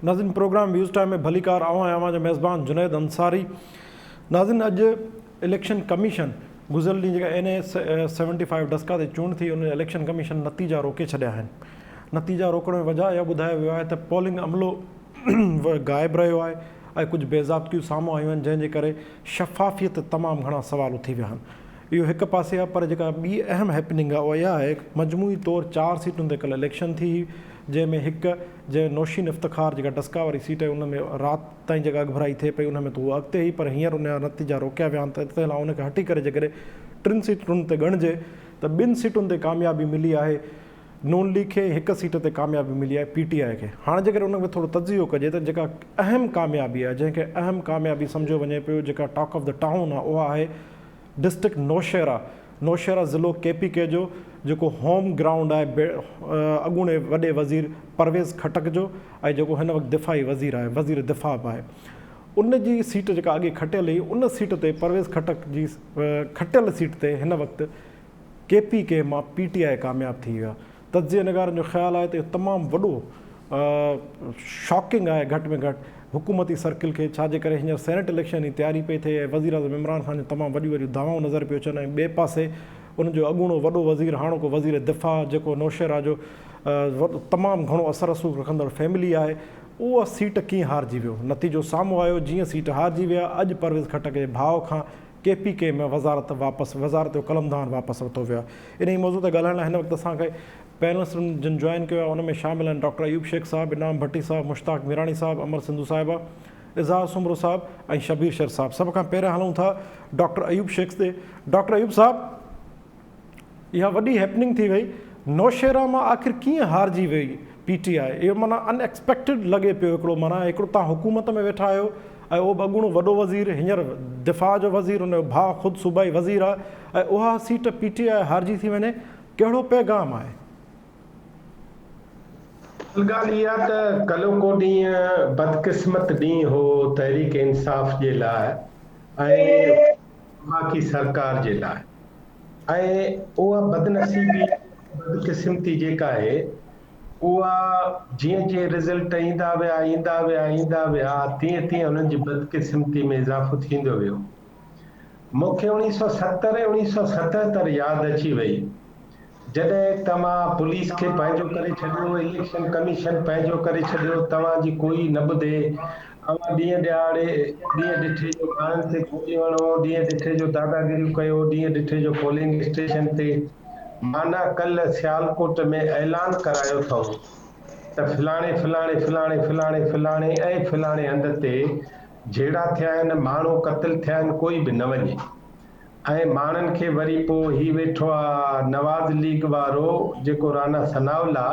ناظرين programme waves time ۾ ڀليڪار آئون آهيان اوهان جو ميزبان جنيد انصاري. ناظرين اڄ اليڪشن ڪميشن گذريل ڏينهن جيڪا اين اي 75 ڊسڪا تي چونڊ ٿي ان اليڪشن ڪميشن نتيجا روڪي ڇڏيا آهن. نتيجا روڪڻ ۾ وجهه اها ٻڌايو ويو آهي ته پولنگ عملو غائب رهيو آهي ۽ ڪجهه بي ضابطگيون سامهون آيون آهن جنهن جي ڪري شفافيت تي تمام گهڻا سوال اٿي ويا آهن. اهو هڪ پاسي آهي پر جيڪا ٻي اهم هيپننگ آهي اها اها آهي مجموعي طور چار سيٽن تي ڪلهه اليڪشن ٿي هئي جنهن ۾ هڪ جنهن نوشين افتخار جيڪا ڊسڪا واري سيٽ هئي ان ۾ رات تائين جيڪا اڳڀرائي ٿئي پئي ان ۾ ته هوء اڳتي هئي پر هينئر ان جا نتيجا روڪيا ويا آهن ته تنهن لاء ان کي هٽي ڪري جيڪڏهن ٽن سيٽن تي ڳڻجي ته ٻن سيٽن تي ڪاميابي ملي آهي نون ليگ کي هڪ سيٽ تي ڪاميابي ملي آهي پي ٽي آء کي. هاڻ جيڪڏهن ان کي ٿورو تجزيو ڪجي ته جيڪا اهم ڪاميابي آهي جنهن کي اهم ڪاميابي سمجهيو وڃي پيو جيڪا ٽاڪ آف the town آهي اها آهي ڊسٽرڪٽ نوشهره نوشهره ضلعو ڪي پي ڪي جو جيڪو هوم گرائونڊ آهي اڳوڻي وڏي وزير پرويز خٽڪ جو ۽ جيڪو هن وقت دفاعي وزير آهي وزير دفاع به آهي ان جي سيٽ جيڪا اڳي کٽيل هئي ان سيٽ تي پرويز خٽڪ جي کٽيل سيٽ تي هن وقت ڪي پي ڪي مان پي ٽي آء ڪامياب ٿي ويا. تجزيه نگارن جو خيال آهي ته اهو تمام وڏو شاڪنگ آهي گهٽ ۾ گهٽ حڪومتي سرڪل کي ڇا جي ڪري هينئر سينيٽ اليڪشن جي تياري پئي ٿئي ۽ وزيراعظم عمران خان جون تمام وڏيون وڏيون دعوائون نظر پيون اچن ۽ ٻئي پاسي ان جو اڳوڻو وڏو وزير هاڻوڪو وزير دفاع جيڪو نوشهره جو تمام گهڻو اثر رسوخ رکندڙ فيملي آهي اها سيٽ ڪيئن هارجي ويو نتيجو سامهون آيو جيئن سيٽ هارجي ويا اڄ پرويز خٽڪ جي ڀاء کان ڪي پي ڪي ۾ وزارت واپس وزارت جو قلمدان واپس ورتو ويو آهي. انهي موضوع تي ڳالهائڻ لاء هن وقت اسان کي پينلسٽن جن جوائن ڪيو آهي ان ۾ شامل آهن ڊاڪٽر ايوب شيخ صاحب، انعام ڀٽي صاحب، مشتاق ميراڻي صاحب، امر سنڌو صاحبه، اظهار سومرو صاحب ۽ شبير شر صاحب. سڀ کان پهريان هلون ٿا ڊاڪٽر ايوب شيخ تي. ڊاڪٽر ايوب صاحب! اها وڏي هيپننگ ٿي وئي، نوشهره مان آخر ڪيئن هارجي وئي پي ٽي آء، اهو معنيٰ ان ايڪسپيڪٽيڊ لڳي پيو هڪڙو معنيٰ هڪڙو توهان حڪومت ۾ ويٺا آهيو ۽ اهو به اڳوڻو وڏو وزير هينئر دفاع جو وزير ان جو ڀاء خود صوبائي وزير آهي ۽ اها سيٽ پي ٽي آء هارجي ٿي وڃي ڪهڙو پيغام آهي؟ اصل ڳالهه اها ته ڪلهوڪو ڏينهن بدقسمت ڏينهن هو تحريڪ انصاف جي لاء ۽ وفاقي سرڪار جي لاء. ۽ اها بدنصيبي، بدقسمتي جيڪا آهي، اها جيئن جيئن رزلٽ ايندا ويا، ايندا ويا، ايندا ويا، تيئن تيئن انهن جي بدقسمتي ۾ اضافو ٿيندو ويو. مون کي اوڻيهه سؤ 70 ۽ اوڻيهه سؤ 77 ياد اچي وئي. جڏهن توهان پوليس کي پنهنجو ڪري ڇڏيو، اليڪشن ڪميشن پنهنجو ڪري ڇڏيو، توهان جي ڪوئي نه ٻڌي، اوهان ڏينهن ڏهاڙي، ڏينهن ڏٺي جو ماڻهن تي گوليون هڻو، ڏينهن ڏٺي جو داداگيريون ڪيو، ڏينهن ڏٺي جو پولنگ اسٽيشن تي معنيٰ ڪلهه سيالڪوٽ ۾ اعلان ڪرايو اٿئون ته فلاڻي فلاڻي فلاڻي فلاڻي فلاڻي ۽ فلاڻي هنڌ تي جهيڙا ٿيا آهن، ماڻهو قتل ٿيا آهن، ڪوئي به نه وڃي. ۽ ماڻهن کي وري پوء هي ويٺو آ نواز ليگ وارو جيڪو رانا ثناء الله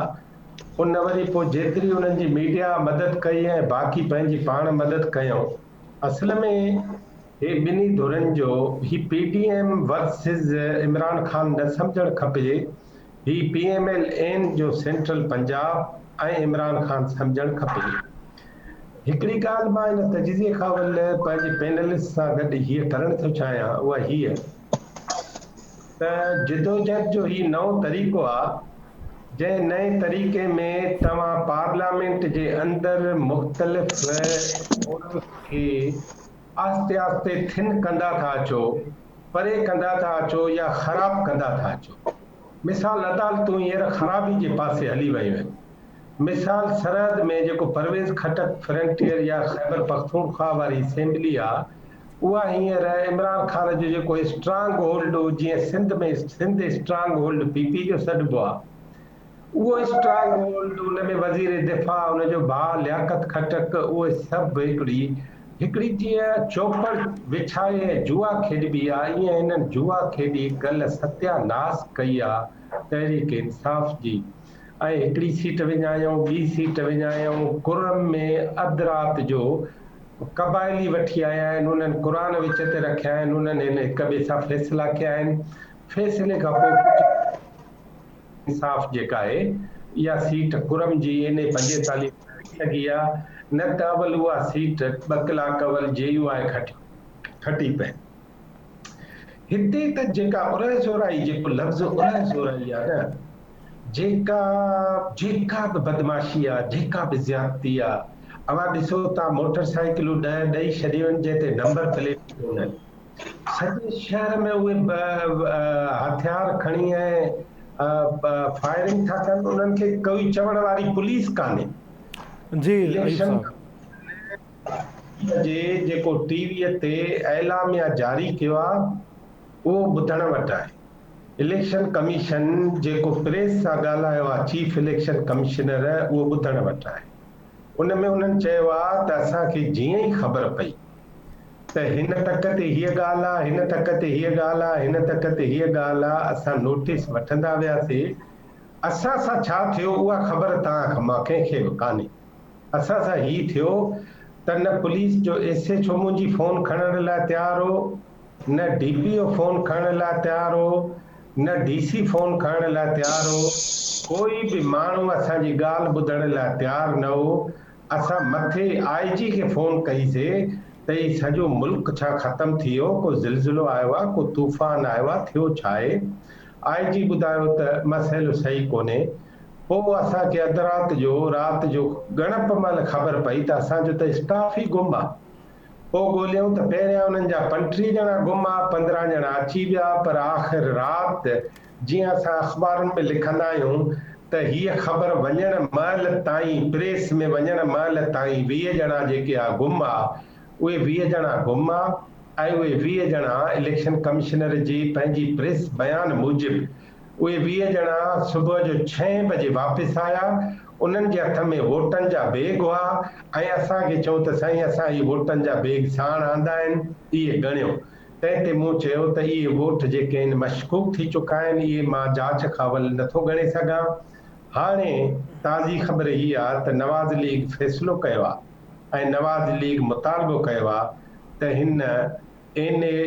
ان وري پوء جيتري انهن جي ميڊيا مدد ڪئي ۽ باقي پنهنجي پاڻ مدد ڪيائون اصل ۾ هي ٻنهي ڌرين جو هي P D M versus Imran Khan نه سمجهڻ کپجي هي پي ايم ايل اين جو سينٽرل پنجاب ۽ عمران خان سمجهڻ کپجي. هڪڙي ڳالهه مان ان تجزيي کان اول پنهنجي پينلسٽ سان گڏ هيء ڪرڻ ٿو چاهيان، اها هيء ته جدوجهد جو هي نئون طريقو آ، جنهن نئين طريقي ۾ توهان پارليامينٽ جي اندر مختلف فورمز کي آهستي آهستي ٿن ڪندا ٿا اچو، پري ڪندا ٿا اچو يا خراب ڪندا ٿا اچو. مثال عدالتون هينئر خرابي جي پاسي هلي ويون آهن. مثال سرحد ۾ جيڪو پرويز خٽڪ فرنٽيئر يا خيبر پختونخواهه واري اسيمبلي آ اها هينئر عمران خان جو جيڪو اسٽرانگ هولڊ هو جيئن Sindh ۾ Sindh strong hold P P جو سڏبو آ اهو اسٽرانگ هولڊ ان ۾ وزير دفاع ان جو ڀاء لياقت خٽڪ اهي سڀ هڪڙي هڪڙي جيئن چوپڙ وڇائي ۽ جوا کيڏبي آ ايئن هنن جوا کيڏي ڪلهه ستيا ناس ڪئي آ تحريڪ انصاف جي. ۽ هڪڙي سيٽ وڃايائون، ٻي سيٽ وڃايائون، ڪرم ۾ اڌ رات جو قبائلي وٺي آيا آهن، انهن قرآن وچ تي رکيا آهن، انهن هن هڪ ٻئي سان فيصلا ڪيا آهن، فيصلي کان پوء ڪجهه انصاف جيڪا آهي اها سيٽ ڪرم جي اين اي 45 ۾ هلي سگهي ها، نه ته اول اها سيٽ ٻه ڪلاڪ اول جي يو آء کٽي پئي. هتي ته جيڪا ارهه زورائي جيڪو لفظ ارهه زورائي آ نه جيڪا جيڪا به بدمعاشي آ جيڪا به زيادتي آ اوهان ڏسو ٿا موٽر سائيڪلون ڏهه ڏئي ڇڏيون آهن جنهن تي نمبر پليٽ ڪونهن. سڄي شهر ۾ اهي هٿيار کڻي ۽ فائرنگ ٿا ڪن انهن کي ڪوئي چوڻ واري پوليس ڪانهي. جي ايوب صاحب. جي جيڪو ٽي وي تي اعلاميه جاري ڪيو آ اهو ٻڌڻ وٽ آهي. اليڪشن ڪميشن جيڪو پريس سان ڳالهايو آ چيف اليڪشن ڪمشنر اهو ٻڌڻ وٽ آهي. ان ۾ انهن چيو آ ته اسان کي جيئن ئي خبر پئي ته هن تڪ تي هيء ڳالهه آ، هن تڪ تي هيء ڳالهه آ، هن تڪ تي هيء ڳالهه آ، اسان نوٽيس وٺندا وياسي. اسان سان ڇا ٿيو اها خبر توهان کان مان ڪنهن کي به ڪانهي. اسان سان هي ٿيو ته نه پوليس جو ايس ايڇ او منهنجي فون کڻڻ لاء تيار هو، نه ڊي پي او فون کڻڻ لاء تيار هو، نه ڊي سي فون کڻڻ لاء تيار هو، ڪوئي به ماڻهو اسان جي ڳالهه ٻڌڻ لاء تيار نه هو، اسان مٿي آء جي کي فون ڪئي سي ته هي سڄو ملڪ ڇا ختم ٿي ويو، ڪو زلزلو آيو آ، ڪو طوفان آيو آ، ٿيو ڇا آهي؟ آء جي ٻڌايو ته مسئلو صحيح ڪونهي. پوء اسان کي اڌ رات جو، رات جو ڳڻپ مهل خبر پئي ته اسان جو ته اسٽاف ئي گم آ. پوء ڳوليائون ته پهريان انهن جا 35 ڄڻا گم آ، 15 ڄڻا اچي ويا، پر آخر رات جيئن اسان اخبارن ۾ لکندا آهيون ته هيء خبر وڃڻ مهل تائين، پريس ۾ وڃڻ مهل تائين 20 ڄڻا جيڪي آ گم آ، اهي 20 ڄڻا گم آ ۽ اهي 20 ڄڻا اليڪشن ڪمشنر جي پنهنجي پريس بيان موجب اهي 20 ڄڻا صبح جو ڇهين بجي واپس آيا، انهن جي هٿ ۾ ووٽن جا بيگ هئا ۽ اسان کي چيون ته سائين اسان هي ووٽن جا بيگ ساڻ آندا آهن، اهي ڳڻيو. تنهن تي مون چيو ته اهي ووٽ جيڪي آهن مشڪوڪ ٿي چڪا آهن، اهي مان جاچ کان اول نٿو ڳڻي سگهان. هاڻي تازي خبر هي آ ته نواز ليگ فيصلو ڪيو آ ۽ نواز ليگ مطالبو ڪيو آ ته هن اين اي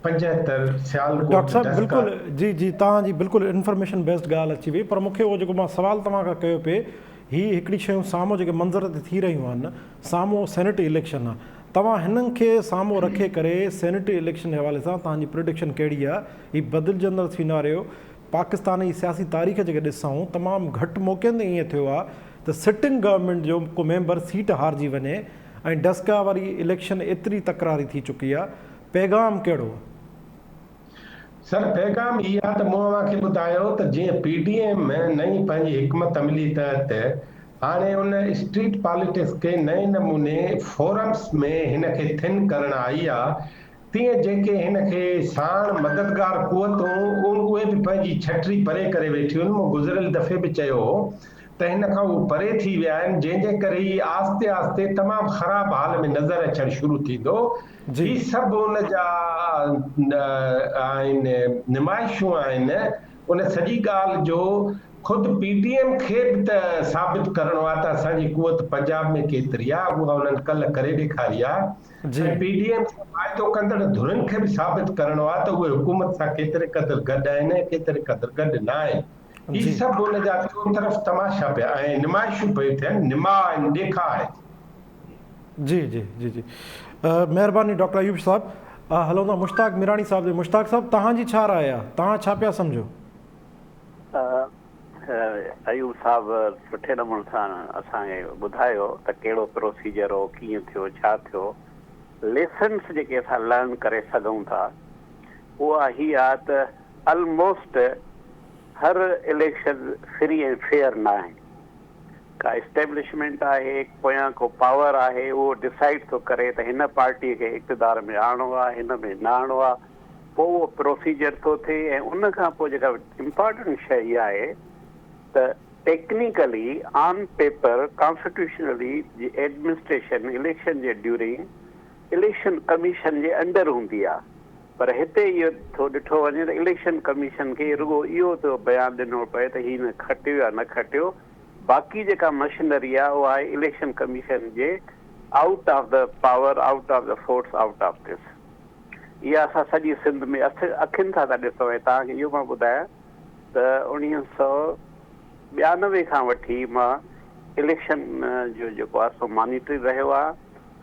75 سيالڪوٽ ڊاڪٽر صاحب ڊسڪا. بلڪل جي جي توهان جي بلڪل انفارميشن بيسڊ ڳالهه اچي وئي پر مون کي اهو جيڪو مان سوال توهان کان ڪيو پئي هي هڪڙي شيون سامهون جيڪي منظر تي ٿي رهيون آهن سامهون سينيٽ اليڪشن آهي توهان هنن کي سامهون رکي ڪري سينيٽ اليڪشن جي حوالي سان توهان جي پريڊڪشن ڪهڙي آهي هي بدلجندڙ سيناريو پاڪستان جي سياسي تاريخ جيڪي ڏسون تمام گهٽ موقعن تي ائين ٿيو آهي ته سٽنگ گورنمينٽ جو ڪو ميمبر سيٽ هارجي وڃي ۽ ڊسڪا واري اليڪشن ايتري تڪراري ٿي چڪي آ پيغام ڪهڙو آ؟ سر پيغام هي آ ته مون اوهان کي ٻڌايو ته جيئن پي ڊي ايم نئين پنهنجي حڪمت عملي تحت هاڻي ان اسٽريٽ پاليٽڪس کي نئين نموني فورمز ۾ هن کي ٿن ڪرڻ آئي آ تيئن جيڪي هن کي ساڻ مددگار قوتون اهي به پنهنجي ڇٽري پري ڪري ويٺيون آهن. مون گذريل دفعي به چيو هو ته هن کان هو پري ٿي ويا آهن، جنهن جي ڪري هي آهستي آهستي تمام خراب حال ۾ نظر اچڻ شروع ٿيندو. هي سڀ ان جا آهن نمائشون آهن. ان سڄي ڳالهه جو خود پي ڊي ايم کي به ته ثابت ڪرڻو آهي ته اسان جي قوت پنجاب ۾ ڪيتري آهي، اها انهن ڪلهه ڪري ڏيکاري آهي. ۽ پي ڊي ايم سان واعدو ڪندڙ ڌرين کي به ثابت ڪرڻو آهي ته اهي حڪومت سان ڪيتري قدر گڏ آهن ۽ ڪيتري قدر گڏ نه آهن. هي سڀ ان جا چوطرف تماشا پيا ۽ نمائشون پيون ٿين، نماء آهن، ڏيکاء آهن. جي جي جي جي مهرباني ڊاڪٽر ايوب صاحب. هلون ٿا مشتاق ميراڻي صاحب ڏي. مشتاق صاحب توهان جي ڇا راء آهي؟ توهان ڇا پيا سمجهو؟ ايوب صاحب سٺي نموني سان اسان کي ٻڌايو ته ڪهڙو پروسيجر هو، ڪيئن ٿيو، ڇا ٿيو. ليسنس جيڪي اسان لرن ڪري سگهون ٿا اها هي آ ته الموسٽ هر اليڪشن فري ۽ فيئر ناهي. ڪا اسٽيبلشمينٽ آهي، پويان ڪو پاور آهي اهو ڊسائيڊ ٿو ڪري ته هن پارٽي کي اقتدار ۾ آڻڻو آ، هن ۾ نه آڻڻو آ. پوء اهو پروسيجر ٿو ٿئي ۽ ان کان پوء جيڪا امپارٽنٽ شيء اها آهي ته ٽيڪنيڪلي آن پيپر ڪانسٽيٽيوشنلي جي ايڊمنسٽريشن اليڪشن جي ڊيورنگ اليڪشن ڪميشن جي انڊر هوندي آهي پر هتي اهو ٿو ڏٺو وڃي ته اليڪشن ڪميشن کي رڳو اهو ٿو بيان ڏنو پئي ته هي نه کٽيو يا نه کٽيو باقي جيڪا مشنري آهي اها آهي اليڪشن ڪميشن جي out of the power out of the force out of this. اها اسان سڄي سنڌ ۾ اکين سان ٿا ڏسون ۽ توهان کي اهو مان ٻڌايان ته 1992 کان وٺي مان اليڪشن جو جيڪو آهي سو مانيٽري رهيو آهيان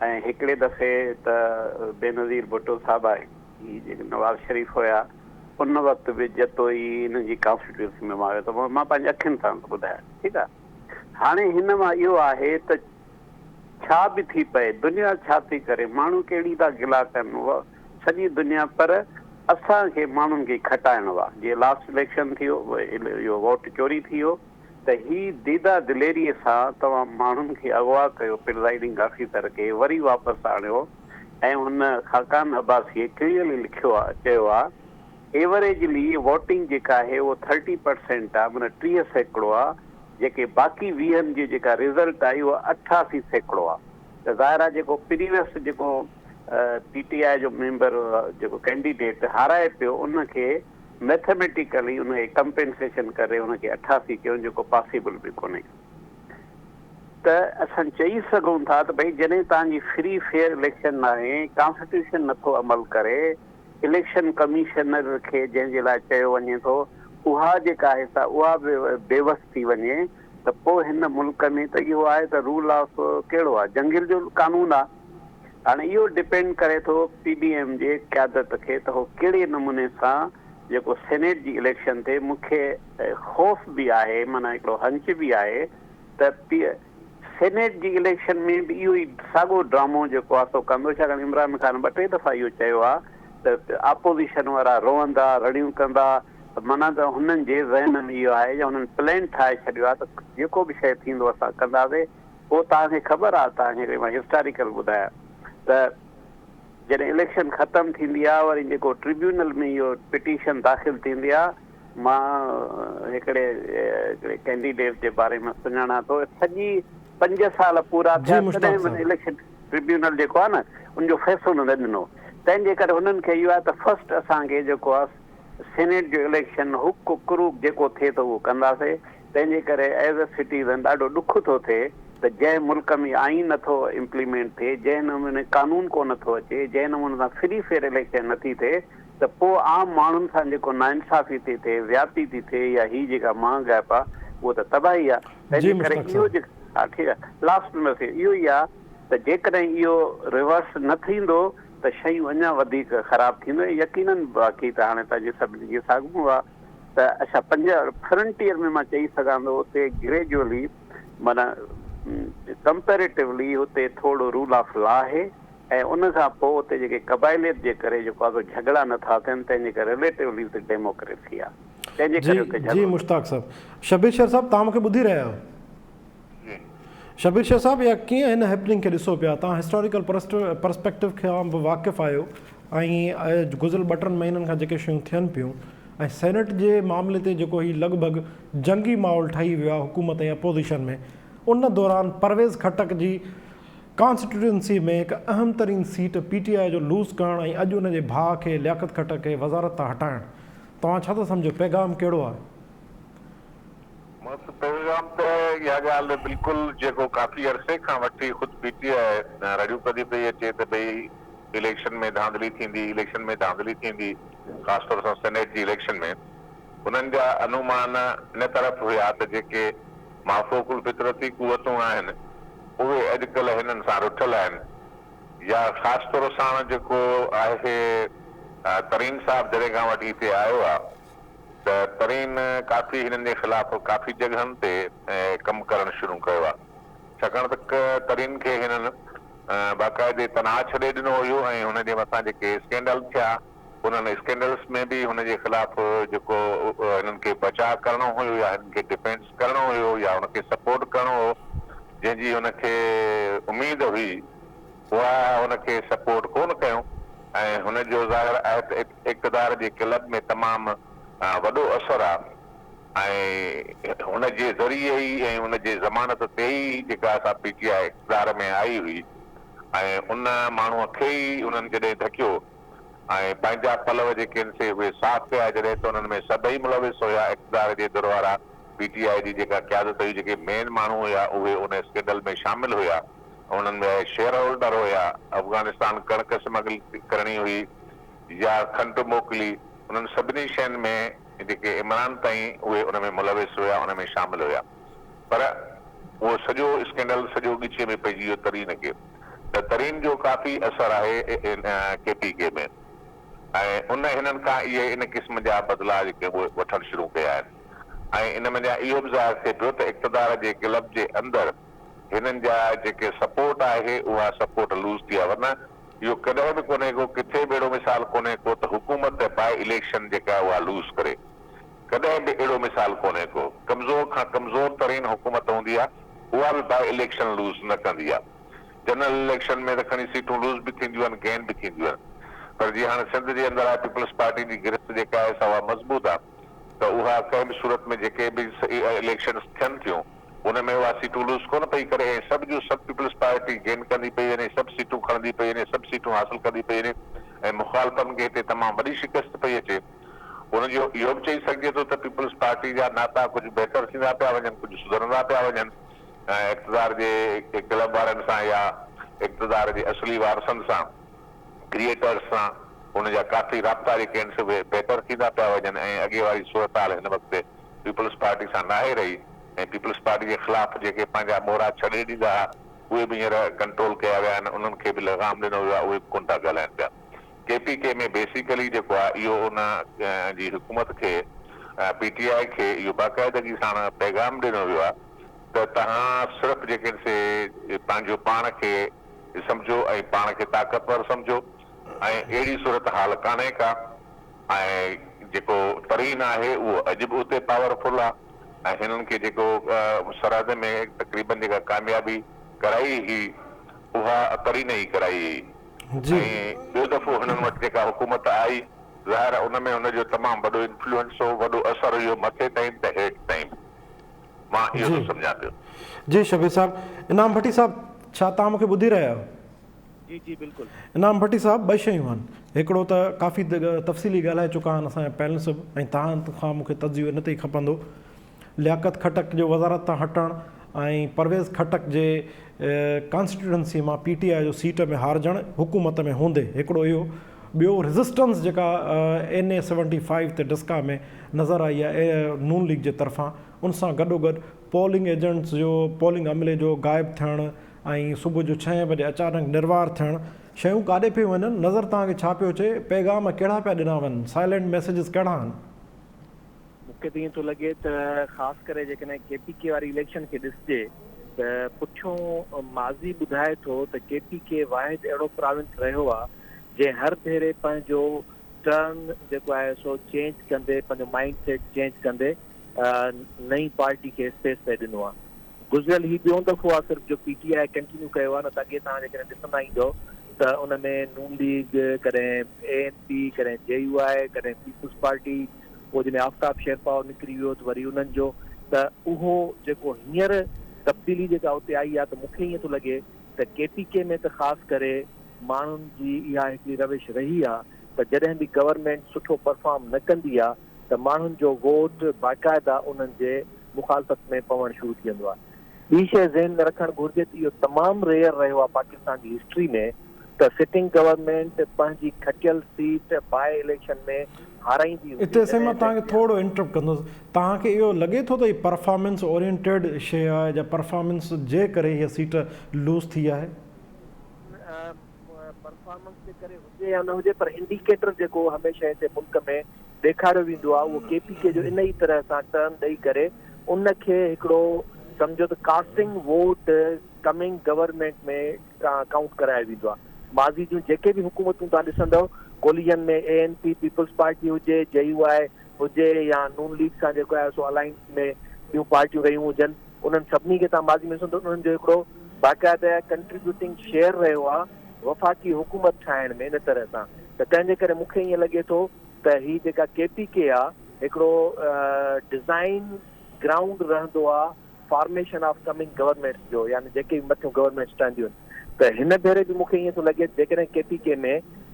۽ هڪڙي دفعي ته بينظير ڀٽو صاحب هي جيڪي نواز شريف هيا ان وقت به جتوئي انهن جي ڪانسٽيٽوئنسي ۾ مان ويو ته مان پنهنجي اکين سان ٿو ٻڌايان ٺيڪ آهي هاڻي هن مان اهو آهي ته. ڇا به ٿي پئي، دنيا ڇا ٿي ڪري، ماڻهو ڪهڙي ٿا گلا ڪن، سڄي دنيا پر اسان کي ماڻهن کي کٽائڻو آ. جيئن لاسٽ اليڪشن ٿيو، اهو ووٽ چوري ٿي ويو ته هي ديده دليري سان توهان ماڻهن کي اغوا ڪيو پرزائيڊنگ آفيسر کي وري واپس آڻيو ۽ هن خاقان عباسيء ڪليئرلي لکيو آ چيو آ ايوريجلي ووٽنگ جيڪا آهي اهو ٿرٽي پرسينٽ آ معنيٰ 30% آ جيڪي باقي ويهن جي جيڪا رزلٽ آئي اها 88% آ ته ظاهر آ جيڪو پريويس جيڪو پي ٽي آء جو ميمبر جيڪو ڪينڊيڊيٽ هارائي پيو ان کي ميٿميٽيڪلي ان کي ڪمپينسيشن ڪري ان کي 88 ڪيون جيڪو پاسيبل به ڪونهي ته اسان چئي سگهون ٿا ته ڀئي جڏهن توهان جي فري فيئر اليڪشن ناهي ڪانسٽيٽيوشن نٿو عمل ڪري اليڪشن ڪميشنر کي جنهن جي لاء چيو وڃي ٿو اها جيڪا آهي سا اها به بيوس ٿي وڃي ته پوء هن ملڪ ۾ ته اهو آهي ته رول آف ڪهڙو آهي جنگل جو قانون آهي. هاڻي اهو ڊپينڊ ڪري ٿو پي ڊي ايم جي قيادت کي ته هو ڪهڙي نموني سان جيڪو سينيٽ جي اليڪشن ٿئي مون کي خوف به آهي معنيٰ هڪڙو هنچ به آهي ته پي سينيٽ جي اليڪشن ۾ به اهو ئي ساڳو ڊرامو جيڪو آهي سو ڪندو ڇاڪاڻ عمران خان ٻه ٽي دفعا اهو چيو آهي ته آپوزيشن وارا روئندا رڙيون ڪندا معنيٰ ته هنن جي ذهن ۾ اهو آهي يا هنن پلان ٺاهي ڇڏيو آهي ته جيڪو به شيء ٿيندو اسان ڪنداسي پوء توهان کي خبر آ توهان کي مان هسٽاريڪل ٻڌايان ته جڏهن اليڪشن ختم ٿيندي آ وري جيڪو ٽربيونل ۾ اهو پٽيشن داخل ٿيندي آ مان هڪڙي هڪڙي ڪينڊيڊيٽ جي باري ۾ سڃاڻان ٿو سڄي پنج سال پورا ٿيا تڏهن به اليڪشن ٽربيونل جيڪو آ نه ان جو فيصلو نه ڏنو تنهن جي ڪري هنن کي اهو آ ته فرسٽ اسان کي جيڪو آ سينيٽ جو اليڪشن هڪ ڪروڪ جيڪو ٿئي ٿو اهو ڪنداسي تنهن جي ڪري ايز اي سٽيزن ڏاڍو ڏک ٿو ٿئي ته جنهن ملڪ ۾ آئين نه ٿو امپليمينٽ ٿئي، جنهن نموني قانون ڪو نه ٿو اچي، جنهن نموني سان فري فيئر اليڪشن نه ٿي ٿئي ته پوء عام ماڻهن سان جيڪو ناانصافي ٿي ٿئي، زيادتي ٿي ٿئي يا هي جيڪا مهانگائپ آ اهو ته تباهي آ. تنهن جي جي ڪري مشتاق اهو صاحب. جيڪ ها ٺيڪ آ لاسٽ ۾ بس اهو ئي آ ته جيڪڏهن اهو ريورس نه ٿيندو ته شيون اڃا وڌيڪ خراب ٿينديون ۽ يقينن باقي ته هاڻي توهان جي سڀني جي ساڳمون آ. ته اڇا پنج فرنٽيئر ۾ مان چئي سگهان ٿو اتي گريجوئلي معنيٰ ڪمپيريٽولي اتي ٿورو رول آف لا آهي ۽ ان کان پوء اتي جيڪي قبائليت جي ڪري جيڪو آهي سو جهڳڙا نه ٿا ٿين تنهن جي ڪري رليٽولي اتي ڊيموڪريسي آهي تنهن جي جي ڪري اتي جي جهڳڙو نه مشتاق صاحب شبير شير صاحب توهان مون کي ٻڌي رهيا آهيو. جي. شبير شيخ صاحب يا ڪيئن هن هيپننگ کي ڏسو پيا توهان هسٽاريڪل پرسپيڪٽو کان به واقف آهيو ۽ گذريل ٻه ٽن مهينن کان جيڪي شيون ٿين پيون ۽ سينيٽ جي معاملي تي جيڪو هي لڳ ڀڳ جنگي ماحول ٺهي ويو آهي حڪومت ۽ اپوزيشن ۾ ان دوران پرويز خٽڪ جي ڪانسٽيٽوئنسي ۾ هڪ اهم ترين سيٽ پي ٽي آء جو لوز ڪرڻ ۽ اڄ ان جي ڀاء کي لياقت خٽڪ کي وزارت تان هٽائڻ توهان ڇا ٿا سمجهو پيغام ڪهڙو آهي؟ مس پيغام ته اها ڳالهه بلڪل جيڪو ڪافي عرصي کان وٺي خود پي ٽي آء رڙيون ڪندي پئي اچي ته ڀئي اليڪشن ۾ ڌانڌلي ٿيندي اليڪشن ۾ ڌانڌلي ٿيندي خاص طور سان سينيٽ جي اليڪشن ۾ انهن جا انومان ان طرف هيا ته جيڪي مافوق الفطرتي قوتون آهن اهي اڄڪلهه هنن سان رٺل آهن يا خاص طور ساڻ جيڪو آهي ترين صاحب جڏهن کان وٺي هتي آيو آهي ته ترين ڪافي هنن جي خلاف ڪافي جڳهن تي ڪم ڪرڻ شروع ڪيو آهي ڇاڪاڻ ته ترين کي هنن باقاعدي تنها ڇڏي ڏنو هيو ۽ هن جي مٿان جيڪي اسڪينڊل ٿيا انهن اسڪينڊلس ۾ به هن جي خلاف جيڪو هنن کي بچاء ڪرڻو هيو يا هنن کي ڊفينس ڪرڻو هيو يا هن کي سپورٽ ڪرڻو هو جنهن جي هن کي اميد هئي اها هن کي سپورٽ ڪونه ڪيو ۽ هن جو ظاهر آهي ته اقتدار جي ڪلب ۾ تمام وڏو اثر آ ۽ هن جي ذريعي ئي ۽ ان جي ضمانت تي ئي جيڪا اسان پي ٽي آء اقتدار ۾ آئي هئي ۽ ان ماڻهو کي ئي انهن جڏهن ڌڪيو ۽ پنهنجا پلو جيڪي آهن سي اهي صاف ڪيا جڏهن ته انهن ۾ سڀئي ملوث هيا اقتدار جي ڌر وارا پي ٽي آء جي جيڪا قيادت هئي جيڪي مين ماڻهو هيا اهي ان اسڪينڊل ۾ شامل هيا. انهن ۾ شيئر هولڊر هيا، افغانستان ڪڻڪ سمگل ڪرڻي هئي يا کنڊ موڪلي، انهن سڀني شين ۾ جيڪي عمران تائين اهي ان ۾ ملوث هيا، ان ۾ شامل هيا پر اهو سڄو اسڪينڊل سڄو ڳچيء ۾ پئجي ويو ترين کي ته ترين جو ڪافي اثر آهي ڪي پي ڪي ۾ ۽ ان هنن کان اهي ان قسم جا بدلا جيڪي اهي وٺڻ شروع ڪيا آهن ۽ ان منجهان اهو به ظاهر ٿئي پيو ته اقتدار جي ڪلب جي اندر. هنن جا جيڪي سپورٽ آهي اها سپورٽ لوز ٿي آهي ورنه اهو ڪڏهن به ڪونهي ڪو ڪٿي به اهڙو مثال ڪونهي ڪو ته حڪومت باء اليڪشن جيڪا اها لوز ڪري ڪڏهن به اهڙو مثال ڪونهي ڪو ڪمزور کان ڪمزور ترين حڪومت هوندي آهي اها به باء اليڪشن لوز نه ڪندي آهي جنرل اليڪشن ۾ ته کڻي سيٽون لوز به ٿينديون آهن گين به ٿينديون آهن پر جيئن هاڻي سنڌ جي اندر آهي پيپلز پارٽي جي گرفت جيڪا آهي سا اها مضبوط آهي ته اها ڪنهن به صورت ۾ جيڪي به اليڪشنز ٿين ٿيون ان ۾ اها سيٽون لوز ڪونه پئي ڪري ۽ سڀ جون سڀ پيپلز پارٽي گين ڪندي پئي وڃي سڀ سيٽون کڻندي پئي وڃي سڀ سيٽون حاصل ڪندي پئي وڃي ۽ مخالفن کي هتي تمام وڏي شڪست پئي اچي ان جو اهو به چئي سگهجي ٿو ته پيپلز پارٽي جا ناتا ڪجهه بهتر ٿيندا پيا وڃن ڪجهه سڌرندا پيا وڃن ۽ اقتدار جي ڪلب وارن سان يا اقتدار جي اصلي وارثن سان ڪريئيٽرز سان ان جا ڪافي رابطا جيڪي آهن سي اهي بهتر ٿيندا پيا وڃن ۽ اڳي واري صورتحال هن وقت پيپلز پارٽي سان ناهي رهي ۽ پيپلز پارٽي جي خلاف جيڪي پنهنجا مهرا ڇڏي ڏيندا ها اهي به هينئر ڪنٽرول ڪيا ويا آهن انهن کي به لغام ڏنو ويو آهي اهي به ڪونه ٿا ڳالهائن پيا. ڪي پي ڪي ۾ بيسيڪلي جيڪو آهي اهو ان جي حڪومت کي پي ٽي آء کي اهو باقاعدگي ساڻ پيغام ڏنو ويو آهي ته توهان صرف جيڪي آهن سي پنهنجو پاڻ کي سمجهو ۽ پاڻ کي طاقتور سمجهو ۽ اهڙي صورتحال ڪانهي ڪا ۽ جيڪو ترين آهي اهو اڄ به اتي پاور فل آ ۽ هنن کي جيڪو سرحد ۾ تقريبن جيڪا ڪاميابي ڪرائي هئي اها ترين ئي ڪرائي هئي ۽ ٻيو دفعو هنن وٽ جيڪا حڪومت آئي ظاهر آ ان ۾ هن جو تمام وڏو انفلوئنس هو وڏو اثر هيو مٿي تائين به ته هيٺ تائين به مان اهو ٿو سمجهان پيو. جي شبير صاحب. انعام ڀٽي صاحب ڇا توهان مون کي ٻڌي رهيا آهيو؟ جي جي بلڪل. انعام ڀٽي صاحب ٻه شيون آهن هڪڙو ته ڪافي تفصيلي ڳالهائي چڪا آهن اسان جا پينلسٽ به ۽ توهان کان مون کي تجزيو ان تي ئي کپندو لياقت خٽڪ جو وزارت تان هٽڻ ۽ پرويز خٽڪ جي ڪانسٽيٽوئنسي مان پي ٽي آء جو سيٽ ۾ هارجڻ حڪومت ۾ هوندي هڪڙو اهو ٻيو ريزسٽنس جيڪا اين اي سيونٽي فائيو تي ڊسڪا ۾ نظر آئي آهي نون ليگ جي طرفان ان سان گڏوگڏ پولنگ ايجنٽس جو پولنگ عملي جو غائب ٿيڻ ۽ صبح جو ڇهين بجي اچانڪ نروار ٿيڻ شيون ڪاڏي پيون وڃن نظر توهان کي ڇا پيو اچي پيغام ڪهڙا پيا ڏنا وڃن سائلينٽ ميسيجز ڪهڙا آهن. مون کي ته ائين ٿو لڳي ته خاص ڪري جيڪڏهن ڪي پي ڪي واري اليڪشن کي ڏسجي ته پٺيون ماضي ٻڌائي ٿو ته ڪي پي ڪي واحد اهڙو پراونس رهيو آهي جنهن هر ڀيري پنهنجو ٽرن جيڪو آهي سو چينج ڪندي پنهنجو مائنڊ سيٽ چينج ڪندي نئين پارٽي کي اسپيس پئي ڏنو آهي. گذريل هي ٻيون دفعو آهي صرف جو پي ٽي I continue ڪيو آهي نه ته اڳي توهان جيڪڏهن ڏسندا ايندو ته ان ۾ نون ليگ ڪڏهن اي اين پي ڪڏهن جي يو آء ڪڏهن پيپلز پارٽي پوء جڏهن آفتاب شيرپائو نڪري ويو ته وري انهن جو ته اهو جيڪو هينئر تبديلي جيڪا اتي آئي آهي ته مون کي ائين ٿو لڳي ته ڪي پي ڪي ۾ ته خاص ڪري ماڻهن جي اها هڪڙي روش رهي آهي ته جڏهن به گورنمينٽ سٺو پرفارم نه ڪندي آهي ته ماڻهن جو ووٽ باقاعده انهن جي مخالفت ۾ پوڻ شروع ٿي ويندو آهي. ٻي شيء ذهن ۾ رکڻ گهرجي ته اهو تمام ريئر رهيو آهي پاڪستان جي هسٽري ۾ ته سٽنگ گورنمينٽ پنهنجي کٽيل سيٽ باء اليڪشن ۾ هارائيندي هجي اتي سائين مان جڏهن توهان کي ته ٿورو انٽرپٽ ڪندس توهان کي اهو لڳي ٿو ته هي پرفارمنس اورينٽيڊ شيء آهي جا پرفارمنس جي ڪري هيء سيٽ لوز ٿي آهي؟ پرفارمنس جي ڪري هجي يا نه هجي پر انڊيڪيٽر جيڪو هميشه هتي ملڪ ۾ ڏيکاريو ويندو آهي اهو ڪي پي ڪي جو ان ئي طرح سان ٽرن ڏئي ڪري ان کي هڪڙو سمجهو ته casting vote coming government ۾ count ڪرايو ويندو آهي ماضي جون جيڪي به حڪومتون توهان ڏسندو coalition ۾ A N P peoples party هجي جي يو آء هجي يا نون ليگ سان جيڪو آهي سو الائنس ۾ ٻيون پارٽيون رهيون هجن انهن سڀني کي توهان ماضي ۾ ڏسندو انهن جو هڪڙو باقاعده ڪنٽريبيوٽنگ شيئر رهيو آهي وفاقي حڪومت ٺاهڻ ۾ ان طرح سان ته تنهن جي ڪري مون کي ائين لڳي ٿو ته هي جيڪا ڪي پي ڪي آهي هڪڙو ڊزائن گرائونڊ رهندو آهي فارميشن آف ڪمنگ گورنمينٽس جو يعني جيڪي به مٿيون گورنمينٽس ٺهنديون آهن ته هن ڀيري به مون کي ائين ٿو لڳي ته جيڪڏهن ڪي پي ڪي ۾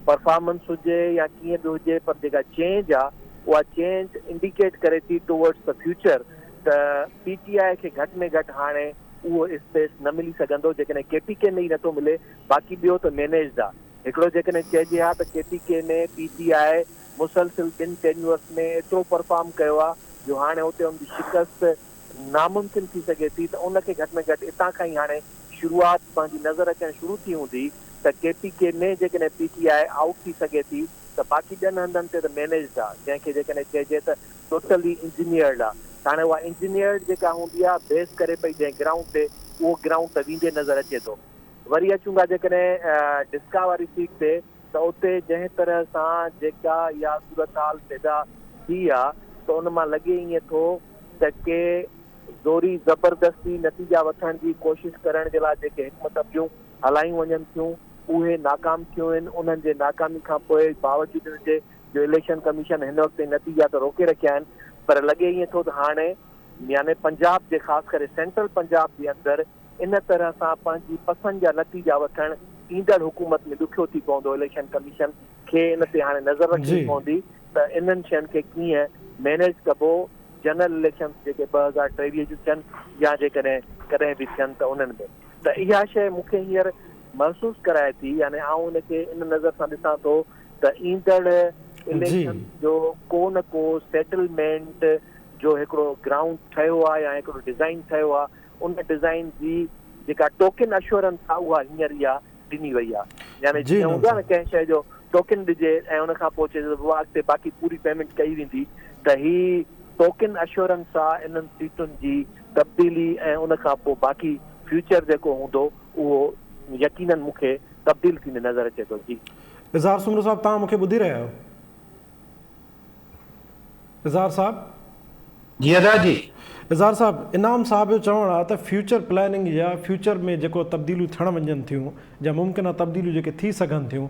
پرفارمنس هجي يا ڪيئن به هجي پر جيڪا چينج آهي اها چينج انڊيڪيٽ ڪري ٿي ٽوورڊس the future ته پي ٽي آء کي گهٽ ۾ گهٽ هاڻي اهو اسپيس نه ملي سگهندو جيڪڏهن ڪي پي ڪي ۾ ئي نٿو ملي باقي ٻيو ته مينيجڊ آهي هڪڙو جيڪڏهن چئجي ها ته ڪي پي ڪي ۾ پي ٽي آء مسلسل ٻن ٽينيورس ۾ ايترو پرفارم ڪيو آهي جو هاڻي اتي ان جي شڪست ناممڪن ٿي سگهي ٿي ته ان کي گهٽ ۾ گهٽ اتان کان ئي هاڻي شروعات پنهنجي نظر اچڻ شروع ٿي هوندي ته ڪي پي ڪي ۾ جيڪڏهن پي ٽي آء آئوٽ ٿي سگهي ٿي ته باقي ٻين هنڌن تي ته مينيجڊ آ جنهن کي جيڪڏهن چئجي ته ٽوٽلي انجنيئرڊ آ ته هاڻي اها انجنيئرڊ جيڪا هوندي آ بيس ڪري پئي جنهن گرائونڊ تي اهو گرائونڊ ته ويندي نظر اچي ٿو. وري اچون ٿا جيڪڏهن ڊسڪا واري سيٽ تي ته اتي جنهن طرح سان جيڪا اها صورتحال پيدا ٿي آ ته ان مان لڳي ائين ٿو ته ڪي زوري زبردستي نتيجا وٺڻ جي ڪوشش ڪرڻ جي لاء جيڪي حڪمت عمليون هلايون وڃن ٿيون اهي ناڪام ٿيون آهن انهن جي ناڪامي کان پوء باوجود ان جي جو اليڪشن ڪميشن هن وقت تائين نتيجا ته روڪي رکيا آهن پر لڳي ائين ٿو ته هاڻي يعني پنجاب جي خاص ڪري سينٽرل پنجاب جي اندر ان طرح سان پنهنجي پسند جا نتيجا وٺڻ ايندڙ حڪومت ۾ ڏکيو ٿي پوندو اليڪشن ڪميشن کي ان تي هاڻي نظر رکڻي پوندي ته انهن شين کي ڪيئن مينيج ڪبو جنرل اليڪشنز جيڪي 2023 جون ٿين يا جيڪڏهن ڪڏهن به ٿين ته انهن ۾ ته اها شيء مون کي هينئر محسوس ڪرائي ٿي يعني آئون ان کي ان نظر سان ڏسان ٿو ته ايندڙ اليڪشنز جو ڪو نه ڪو سيٽلمينٽ جو هڪڙو گرائونڊ ٺهيو آهي يا هڪڙو ڊزائين ٺهيو آهي ان ڊزائين جي جيڪا ٽوڪن اشورنس آهي اها هينئر اها ڏني وئي آهي يعني جيئن هوندو آهي نه ڪنهن شيء جو ٽوڪن ڏجي ۽ ان کان پوء چئجي ته بابا اڳتي باقي پوري پيمينٽ ڪئي ويندي ته هي ٽوڪن اشورنس آهي انهن سيٽن جي تبديلي ۽ ان کان پوء باقي فيوچر جيڪو هوندو اهو يقينن مون کي تبديل ٿيندي نظر اچي ٿو جي. اظهار سومرو صاحب توهان مون کي ٻڌي رهيا آهيو؟ اظهار صاحب. جي ادا جي. اظهار صاحب انعام صاحب جو چوڻ آهي ته فيوچر پلاننگ يا فيوچر ۾ جيڪو تبديليون ٿيڻ وڃن ٿيون يا ممڪنه تبديليون جيڪي ٿي سگهن ٿيون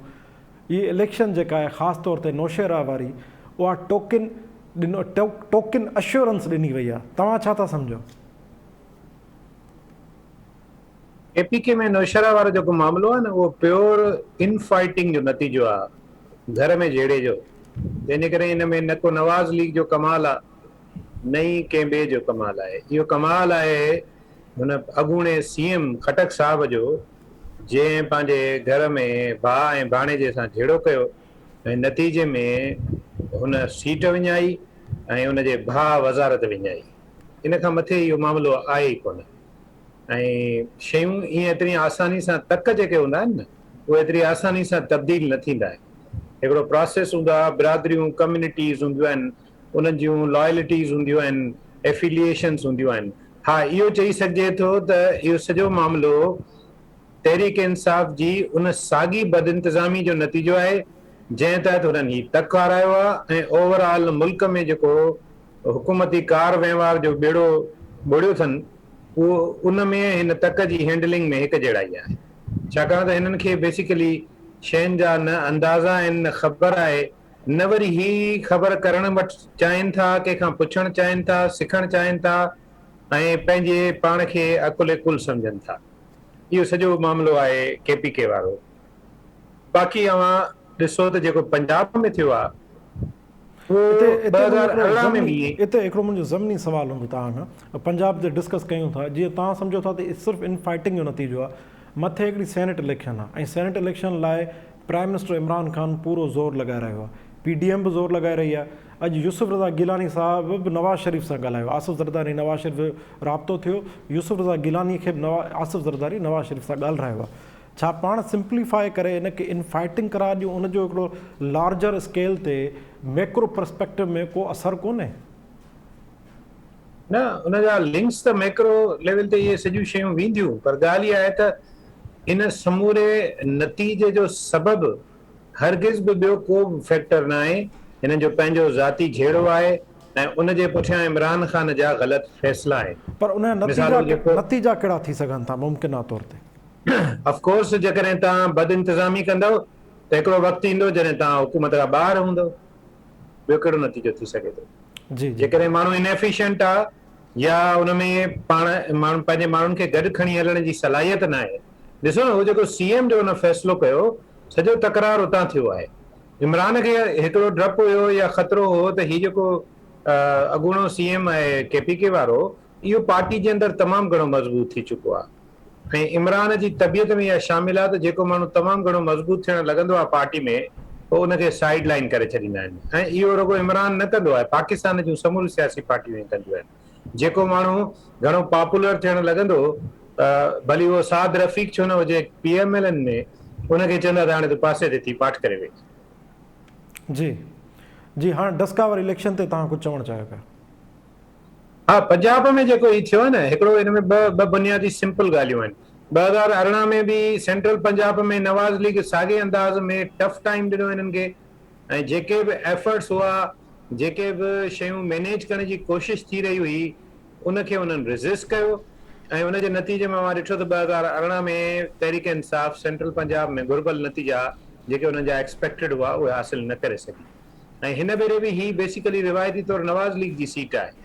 هي اليڪشن جيڪا آهي خاص طور تي نوشهره واري اها ٽوڪن ڏنو ٽوڪن اشورنس ڏني وئي آهي توهان ڇا ٿا سمجهو؟ ڪي پي ڪي ۾ نوشهره وارو جيڪو معاملو آهي نه اهو پيور ان فائٽنگ جو نتيجو آهي گهر ۾ جهيڙي جو جنهن جي ڪري ان ۾ نه ڪو نواز ليگ جو ڪمال آهي نه ئي ڪنهن ٻئي جو ڪمال آهي اهو ڪمال آهي هن اڳوڻي سي ايم خٽڪ صاحب جو جنهن پنهنجي گهر ۾ ڀاء ۽ ڀاڻيجي سان جهيڙو ڪيو ۽ نتيجي ۾ هن سيٽ وڃائي ۽ ان جي ڀاء وزارت وڃائي ان کان مٿي اهو معاملو آهي ئي ڪونه. ۽ شيون ائين ايتري آساني سان تڪ جيڪي هوندا آهن نه اهي ايتري آساني سان تبديل نه ٿيندا آهن. هڪڙو پراسيس هوندو آهي، برادريون، ڪميونٽيز هونديون آهن، انهن جون لائلٽيز هونديون آهن، افيليئيشنز هونديون آهن. ها اهو چئي سگهجي ٿو ته اهو سڄو معاملو تحريڪ انصاف جي ان ساڳي بدانتظامي جو نتيجو آهي جنهن تحت هنن هي تڪ هارايو آهي ۽ اوور آل ملڪ ۾ جيڪو حڪومتي ڪار وهنوار جو ٻيڙو ٻوڙيو اٿن اهو ان ۾ ۽ هن تڪ جي هينڊلنگ ۾ هڪ جهڙائي آهي. ڇاڪاڻ ته هنن کي بيسيڪلي شين جا نه اندازا آهن نه خبر آهي نه وري هي خبر ڪرڻ وٺ چاهين ٿا، ڪنهن کان پڇڻ چاهين ٿا، سکڻ چاهين ٿا ۽ پنهنجي پاڻ کي عقل ڪل سمجهن ٿا. اهو سڄو معاملو آهي ڪي پي ڪي وارو. باقي اوهان ڏسو ته جيڪو پنجاب ۾ ٿيو آهي اهو 2018 ۾ به. اتي هڪڙو منهنجو ضمني سوال هوندو توهان کان، پنجاب تي ڊسڪس ڪيون ٿا، جيئن توهان سمجهو ٿا ته صرف ان فائٽنگ جو نتيجو آهي، مٿي هڪڙي سينيٽ اليڪشن آهي ۽ سينيٽ اليڪشن لاء پرائم منسٽر عمران خان پورو زور لڳائي رهيو آهي، پي ڊي ايم به زور لڳائي رهي آهي، اڄ يوسف رضا گيلاني صاحب به نواز شريف سان ڳالهايو، آصف زرداري ۽ نواز شريف جو رابطو ٿيو، يوسف رضا گيلاني کي به آصف زرداري نواز شريف سان ڳالهرايو آهي. ڇا پاڻ سمپليفائي ڪري ان کي ان فائٽنگ قرار ڏيون ان جو هڪڙو لارجر اسڪيل تي ميڪرو پرسپيڪٽو ۾ ڪو اثر ڪونهي؟ نه ان جا لنڪس ته ميڪرو ليول تي اهي سڄيون شيون وينديون پر ڳالهه اها آهي ته ان سموري نتيجي جو سبب هرگز به ٻيو ڪو به فيڪٽر ناهي هنن جو پنهنجو ذاتي جهيڙو آهي ۽ ان جي پٺيان عمران خان جا غلط فيصلا آهن. پر ان جا نتيجا نتيجا ڪهڙا ٿي سگهن ٿا ممڪنه طور تي؟ آف ڪورس جيڪڏهن توهان بد انتظامي ڪندؤ ته هڪڙو وقت ايندو جڏهن توهان حڪومت کان ٻاهر هوندؤ ٻيو ڪهڙو نتيجو ٿي سگهي ٿو جي جيڪڏهن ماڻهو ان ايفيشنٽ آ يا ان ۾ پاڻ ماڻهو پنهنجي ماڻهن کي گڏ کڻي هلڻ جي صلاحيت ناهي ڏسو نه هو جيڪو سي ايم جو ان فيصلو ڪيو سڄو تڪرار اتان ٿيو آهي عمران کي هڪڙو ڊپ هيو يا خطرو هو ته هي جيڪو اڳوڻو سي ايم آهي ڪي پي ڪي وارو اهو پارٽي جي اندر تمام گهڻو مضبوط ٿي چڪو آهي ۽ عمران جي طبيعت ۾ اها شامل آهي ته جيڪو ماڻهو تمام گهڻو مضبوط ٿيڻ لڳندو آهي پارٽي ۾ پوء ان کي سائيڊ لائين ڪري ڇڏيندا آهن ۽ اهو رڳو عمران نه ڪندو آهي پاڪستان جون سموريون سياسي پارٽيون ائين ڪنديون آهن جيڪو ماڻهو گهڻو پاپولر ٿيڻ لڳندو ڀلي اهو سعد رفيق ڇو نه هجي پي ايم ايل اين ۾ ان کي چوندا ته هاڻي تون پاسي تي ٿي پاٺ ڪري ويهه. جي جي هاڻ ڊسڪا واري اليڪشن تي توهان ڪجهه چوڻ چاهيو پيا. ها پنجاب ۾ جيڪو هي ٿيو آهي نه هڪڙو ان ۾ ٻه ٻه بنيادي سمپل ڳالهيون آهن. 2018 ۾ به سينٽرل پنجاب ۾ نواز ليگ ساڳئي انداز ۾ ٽف ٽائيم ڏنو هنن کي ۽ جيڪي به ايفرٽس هئا جيڪي به شيون مينيج ڪرڻ جي ڪوشش ٿي رهي هئي ان کي انهن ريزسٽ ڪيو ۽ ان جي نتيجي ۾ اوهان ڏٺو ته 2018 ۾ تحريڪ انصاف سينٽرل پنجاب ۾ گهربل نتيجا جيڪي انهن جا ايڪسپيڪٽيڊ هئا اهي حاصل نه ڪري سگهي ۽ هن ڀيري به هي بيسيڪلي روايتي طور نواز ليگ جي سيٽ آهي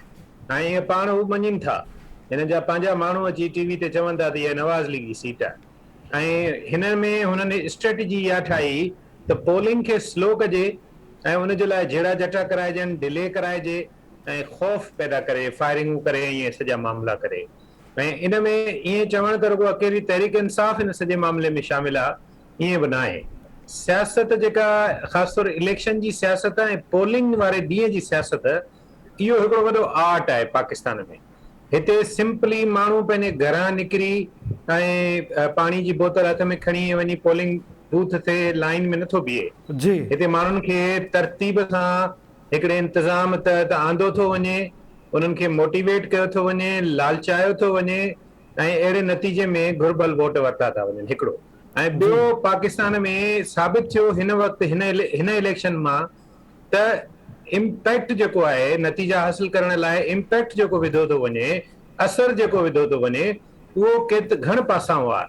۽ ائين پاڻ هو مڃين ٿا. هنن جا پنهنجا ماڻهو اچي ٽي وي تي چون ٿا ته اها نواز ليگ جي سيٽ آهي ۽ هن ۾ هنن اسٽريٽجي اها ٺاهي ته پولنگ کي سلو ڪجي ۽ ان جي لاء جهيڙا جهٽا ڪرائجن، ڊلي ڪرائجي ۽ خوف پيدا ڪري فائرنگون ڪري ۽ اهي سڄا معاملا ڪري ۽ ان ۾ ائين چوڻ ته رڳو اڪيلي تحريڪ انصاف ان سڄي معاملي ۾ شامل آهي ائين به ناهي. سياست جيڪا خاص طور اليڪشن جي سياست ۽ پولنگ واري ڏينهن جي سياست اهو هڪڙو وڏو آرٽ آهي پاڪستان ۾. هتي سمپلي ماڻهو پنهنجي گهران نڪري ۽ پاڻي جي بوتل هٿ ۾ کڻي وڃي پولنگ بوٿ تي لائين ۾ نٿو بيهي. هتي ماڻهن کي ترتيب سان هڪڙي انتظام تحت آندو ٿو وڃي، انهن کي موٽيويٽ ڪيو ٿو وڃي، لالچايو ٿو وڃي ۽ اهڙي نتيجي ۾ گهربل ووٽ ورتا ٿا وڃن هڪڙو ۽ ٻيو پاڪستان ۾ ثابت ٿيو هن وقت هن هن اليڪشن مان ته امپيڪٽ جيڪو آهي نتيجا حاصل ڪرڻ لاء امپيڪٽ جيڪو وڌو ٿو وڃي اثر جيڪو وڌو ٿو وڃي اهو ڪيت گهڻ پاسائون آهي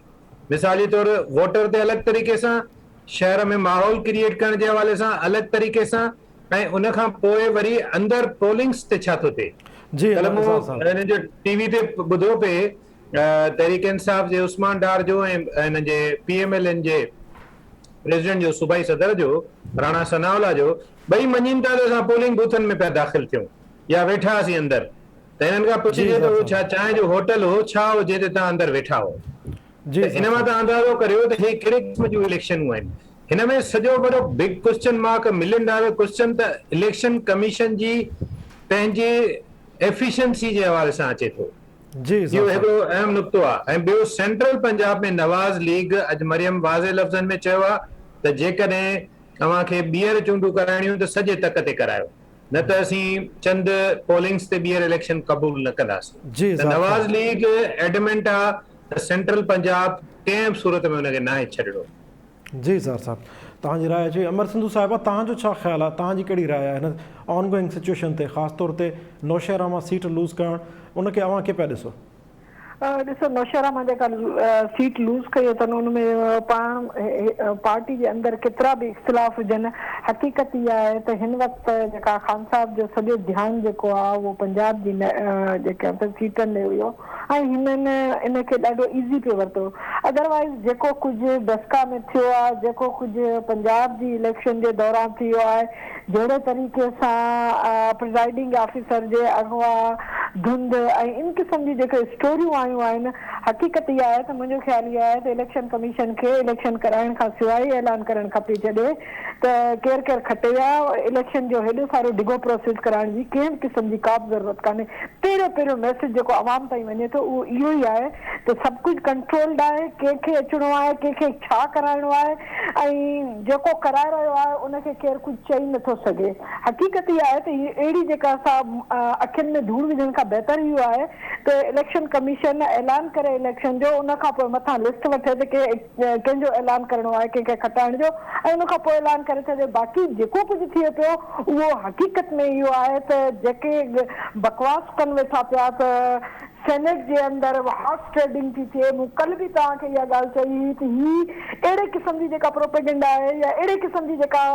مثال جي طور ووٽر تي الڳ طريقي سان شهر ۾ ماحول ڪريئيٽ ڪرڻ جي حوالي سان الڳ طريقي سان ۽ ان کان پوء وري اندر پولنگس تي ڇا ٿو ٿئي. ڪلهه مون هنن جو ٽي وي تي ٻڌو پئي تحريڪ انصاف جي عثمان ڊار جو ۽ هنن جي پي ايم ايل اين جي پريزيڊنٽ جو صوبائي صدر جو راڻا ثناء الله جو ٻئي مڃين ٿا ته اسان پولنگ بوٿن ۾ پيا داخل ٿيون يا ويٺا هئاسين اندر ته هنن کان پڇجي ته اهو ڇا چانهه جو هوٽل هو ڇا هو جنهن تي توهان اندر ويٺا هئو ته ان مان توهان اندازو ڪريو ته هي ڪهڙي قسم جون اليڪشنون آهن هن ۾ سڄو وڏو big question mark million dollar question ته اليڪشن ڪميشن جي پنهنجي ايفيشنسي جي حوالي سان اچي ٿو. اهو هڪڙو اهم نقطو آهي ۽ ٻيو سينٽرل پنجاب ۾ نواز ليگ اڄ مريم واضح لفظن ۾ چيو آهي ته جيڪڏهن اوهان کي ٻيهر چونڊون ڪرائڻيون ته سڄي تڪ تي ڪرايو نه ته اسين چند پولنگس تي ٻيهر اليڪشن قبول نه ڪنداسين ته نواز ليگ ايڊمنٽ آهي ته سينٽرل پنجاب ڪنهن به صورت ۾ ان کي ناهي ڇڏڻو. جي سر صاحب توهان جي راء اچي وئي امر سنڌو صاحبه توهان جو ڇا خيال آهي توهان جي ڪهڙي راء آهي هن آن گوئنگ سچوئيشن تي خاص طور تي نوشهره مان سيٽ لوز ڪرڻ ان کي اوهان ڪيئن پيا ڏسو؟ ڏسو نوشهره مان جيڪا سيٽ لوز ڪئي اٿن ان ۾ پاڻ پارٽي جي اندر ڪيترا به اختلاف هجن حقيقت اها آهي ته هن وقت جيڪا خان صاحب جو سڄو ڌيان جيڪو آهي اهو پنجاب جي جيڪا سيٽن ڏي هيو ۽ هنن ان کي ڏاڍو ايزي پئي ورتو ادروائيز جيڪو ڪجهه ڊسڪا ۾ ٿيو آهي جيڪو ڪجهه پنجاب جي اليڪشن جي دوران ٿي ويو آهي جهڙي طريقي سان پرزائيڊنگ آفيسر جي اغوا ڌنڌ ۽ ان قسم جون جيڪي اسٽوريون آيون آهن حقيقت اها آهي ته منهنجو خيال اهو آهي ته اليڪشن ڪميشن کي اليڪشن ڪرائڻ کان سواء ئي اعلان ڪرڻ کپي ڇڏي ته ڪير ڪير کٽي ويا اليڪشن جو هيڏو سارو ڊگهو پروسيس ڪرائڻ جي ڪنهن به قسم جي ڪا به ضرورت ڪانهي. پهريون پهريون ميسيج جيڪو عوام تائين وڃي ٿو اهو اهو ئي آهي ته سڀ ڪجهه ڪنٽرولڊ آهي، ڪنهن کي اچڻو آهي، ڪنهن کي ڇا ڪرائڻو آهي ۽ جيڪو ڪرائي رهيو آهي ان کي ڪير ڪجهه چئي نٿو سگهي. حقيقت اها آهي ته هي اهڙي جيڪا سا اکين ۾ ڌوڙ وجهڻ کان بهتر اهو آهي ته اليڪشن ڪميشن اعلان ڪري اليڪشن جو ان کان پوء مٿان لسٽ وٺي ته ڪي ڪنهن جو اعلان ڪرڻو آهي ڪنهن کي کٽائڻ جو ۽ ان کان پوء اعلان ڪري ڇڏي باقي جيڪو ڪجهه ٿئي پيو اهو حقيقت ۾ اهو آهي ته جيڪي بڪواس ڪن ويٺا پيا ته سينيٽ جي اندر هارس ٽريڊنگ ٿي ٿئي مون ڪلهه به توهان کي اها ڳالهه چئي هئي ته هي اهڙي قسم جي جيڪا پروپيگنڊا آهي يا اهڙي قسم جي جيڪا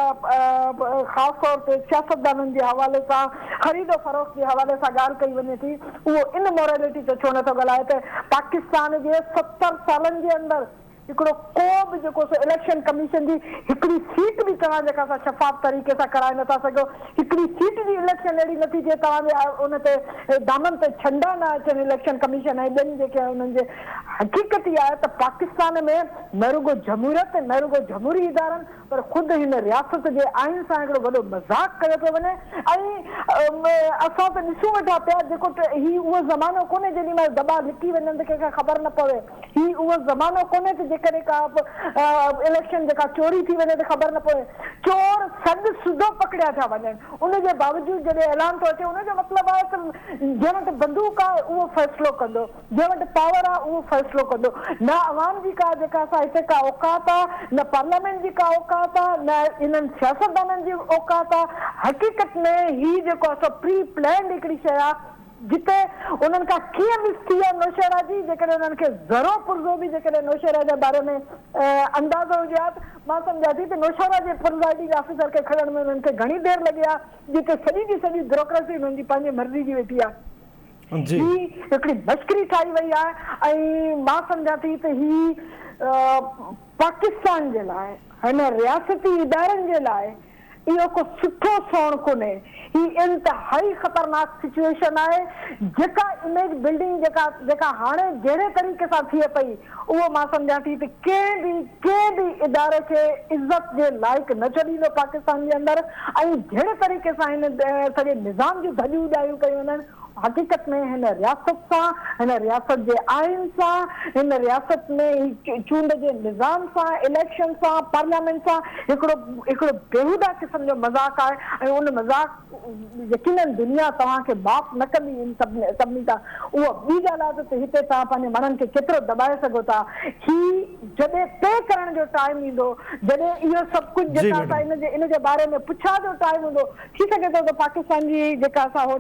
خاص طور تي سياستدانن جي حوالي سان خريد و فروخت جي حوالي سان ڳالهه ڪئي وڃي ٿي اهو ان موريلٽي تي ڇو نٿو ڳالهائي ته پاڪستان جي 70 سالن جي اندر هڪڙو ڪو به جيڪو سو اليڪشن ڪميشن جي هڪڙي سيٽ به توهان جيڪا سا شفاف طريقي سان ڪرائي نٿا سگهو هڪڙي سيٽ جي اليڪشن اهڙي نٿي ٿئي توهان جي ان تي دامن تي ڇنڊا نه اچن اليڪشن ڪميشن ۽ ٻين جيڪي انهن جي حقيقت اها آهي ته پاڪستان ۾ نه رڳو جمهوريت نه رڳو جمهوري ادارن. پر خود هن رياست جي آئين سان هڪڙو وڏو مذاق ڪيو پيو وڃي ۽ اسان ته ڏسون ويٺا پيا جيڪو هي اهو زمانو ڪونهي جيڏي مهل دٻا لڪي وڃن ته ڪنهن کي خبر نه پوي. هي اهو زمانو ڪونهي ته جيڪڏهن ڪا به اليڪشن جيڪا چوري ٿي وڃي ته خبر نه پوي. چور سڏ سڌو پڪڙيا ٿا وڃن ان جي باوجود جڏهن اعلان ٿو اچي ان جو مطلب آهي ته جنهن وٽ بندوق آهي اهو فيصلو ڪندو جنهن وٽ پاور آهي اهو فيصلو ڪندو نه عوام جي ڪا جيڪا سا هتي ڪا اوقات آهي نه پارليامينٽ جي ڪا اوقات آهي نه انهن سياستدانن جي اوقات آهي حقيقت ۾ هي جيڪو آهي سو پري پلانڊ هڪڙي شيء آهي جتي انهن کان ڪيئن مس ٿي آهي نوشهره جي، جيڪڏهن انهن کي ذرو پرزو به جيڪڏهن نوشهره جي باري ۾ اندازو هجي ها ته مان سمجهان ٿي ته نوشهره جي پرزائيڊنگ آفيسر کي کڻڻ ۾ انهن کي گهڻي دير لڳي ها، جتي سڄي جي سڄي بيوروڪريسي انهن جي پنهنجي مرضي جي ويٺي آهي. هي هڪڙي مشڪري ٺاهي وئي آهي ۽ مان سمجهان ٿي ته هي پاڪستان جي لاء هن رياستي ادارن جي لاء اهو ڪو سٺو سوڻ ڪونهي. هي انتهائي خطرناڪ سچوئيشن آهي. جيڪا اميج بلڊنگ جيڪا جيڪا هاڻي جهڙي طريقي سان ٿئي پئي اهو مان سمجهان ٿي ته ڪنهن به ڪنهن به اداري کي عزت جي لائق نه ڇڏيندو پاڪستان جي اندر ۽ جهڙي طريقي سان هن سڄي نظام جون ڌڄيون اڏايون پيون وڃن حقيقت ۾ هن رياست سان، هن رياست جي آئين سان، هن رياست ۾ هي چونڊ جي نظام سان، اليڪشن سان، پارليامينٽ سان هڪڙو هڪڙو بيهوده قسم جو مذاق آهي ۽ ان مذاق يقينن دنيا توهان کي معاف نه ڪندي ان سڀني تان اها ٻي ڳالهه آهي ته هتي توهان پنهنجي ماڻهن کي ڪيترو دٻائي سگهو ٿا هي جڏهن پي ڪرڻ جو ٽائيم ايندو جڏهن اهو سڀ ڪجهه جيڪا اسان ان جي ان جي باري ۾ پڇا جو ٽائيم هوندو ٿي سگهي ٿو ته پاڪستان جي جيڪا سا هو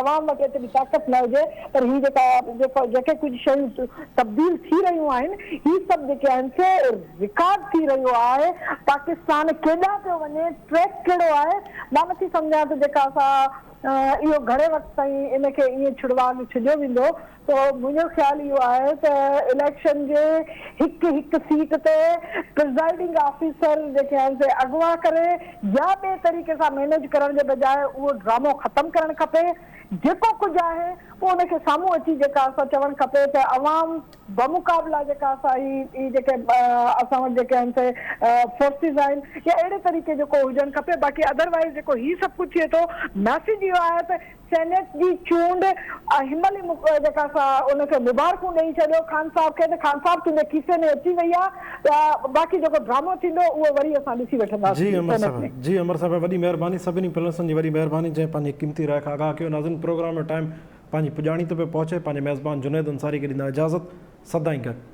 عوام وٽ ايتري طاقت نه هجي پر هي جيڪا جيڪو جيڪي ڪجهه شيون تبديل ٿي رهيون آهن هي سڀ جيڪي آهن سي رڪارڊ ٿي رهيو آهي پاڪستان ڪيڏانهن پيو وڃي ٽريڪ ڪهڙو آهي مان نٿي سمجهان ته جيڪا سا اهو گهڻي وقت تائين ان کي ائين ڇڙواڳ ڇڏيو ويندو سو منهنجو خيال اهو آهي ته اليڪشن جي هڪ هڪ سيٽ تي پرزائيڊنگ آفيسر جيڪي آهن سي اغوا ڪري يا ٻئي طريقي سان مينيج ڪرڻ جي بجاء اهو ڊرامو ختم ڪرڻ کپي جيڪو ڪجهه آهي پوء ان کي سامهون اچي جيڪا اسان چوڻ کپي ته عوام بمقابلا جيڪا اسان هي هي جيڪي اسان وٽ جيڪي آهن سي فورسز آهن يا اهڙي طريقي جو ڪو هجڻ کپي باقي ادروائيز جيڪو هي سڀ ڪجهه ٿئي ٿو ميسيج اهو آهي ته سينيٽ جي چونڊ هنمهل ئي جيڪا سا ان کي مبارڪون ڏئي ڇڏيو خان صاحب کي ته خان صاحب تنهنجي کيسي ۾ اچي وئي آ ته باقي جيڪو ڊرامو ٿيندو اهو وري اسان ڏسي جي وٺنداسين امر سينيٽ صاحب ۾. جي امر صاحب وڏي مهرباني سڀني پلنسن جي وڏي مهرباني جنهن پنهنجي قيمتي راء کان آگاهه ڪيو ناظرين پروگرام جو ٽائيم پنهنجي پڄاڻي تي پيو پهچي پنهنجي ميزبان جنيد انصاري کي ڏيندا اجازت سدائين گڏ.